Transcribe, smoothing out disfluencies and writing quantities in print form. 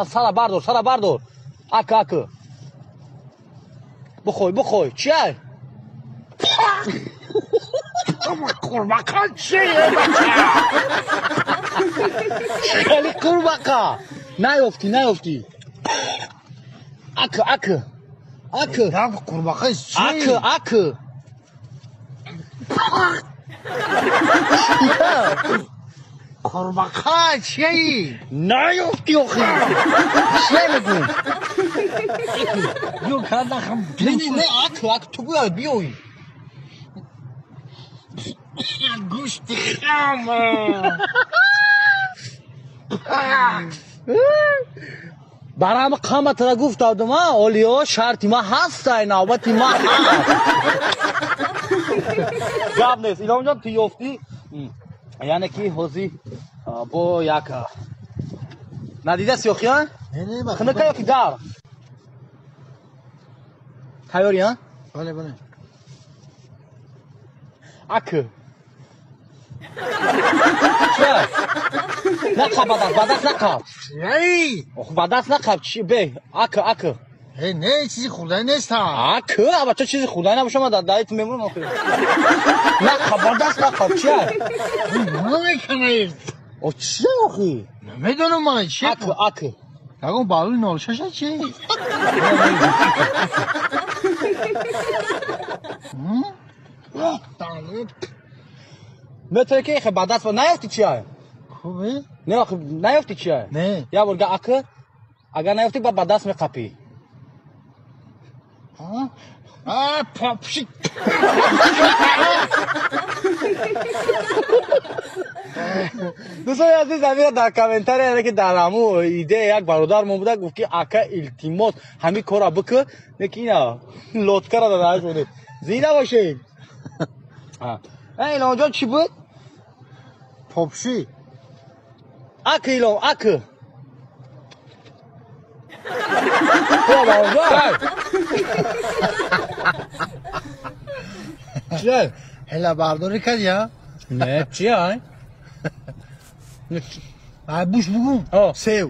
Сара бардор, сара бардор. Ака, ака. Бихой, бихой. Чия? Қурбақа чие? Хеле қурбақа. Наёфтӣ, наёфтӣ. Ака, ака. Ака. Қурбақа чие? Ака, ака. Қурбақа чие? Наёфтӣ охи. Чие мегӯм? Ё кардахам. Не, не, не, ака, ака, ту бояд биёӣ. Гӯшти хам. Барам қаматра гуфтадум, а олиё шарти ма ҳастай, навбати ма ҳаст. Гап нест. Иломҷон, ту ёфтӣ, яъне ки ҳозир бо як надидаси охи, а? Хинака ё ки дар? Тайёрӣ, а? Бале, бале. Ака. Чия? Нақаб ба даст, ба даст нақаб. Эй! Ох, ба даст нақаб, чи бе? Ака, ака. Э, не, чизи хурдаи нест. Ака, аба ча чизи хурдаи набоша, ман дар даҳи ту мемонам охир. Нақаб, ба даст нақаб, чия? Намекунӣ. О, чия охи? Намедонам ман чи. Ака, ака. Ягон балуи нолшаша чи? Метавонӣ ки хе ба даст наёфтӣ чия? Хубе? Не, охи наёфтӣ чия? Не. Як бор га ака, агар наёфтӣ ба даст меқапӣ. А, папши. Дӯстони азиз, амира дар комментария, яъне ки дар ҳамун идея як бародармон буда, гуфт ки ака илтимос ҳамин корра бикӯ, не ки ина лодкара дар даҳаш монед. Зинда бошед. Иломҷон, чӣ буд? Попши. Ака, Илом, ака. Чия? Ҳела бардорӣ кардӣ, а? Не, чия? Ай, буш бугум. О. Сев.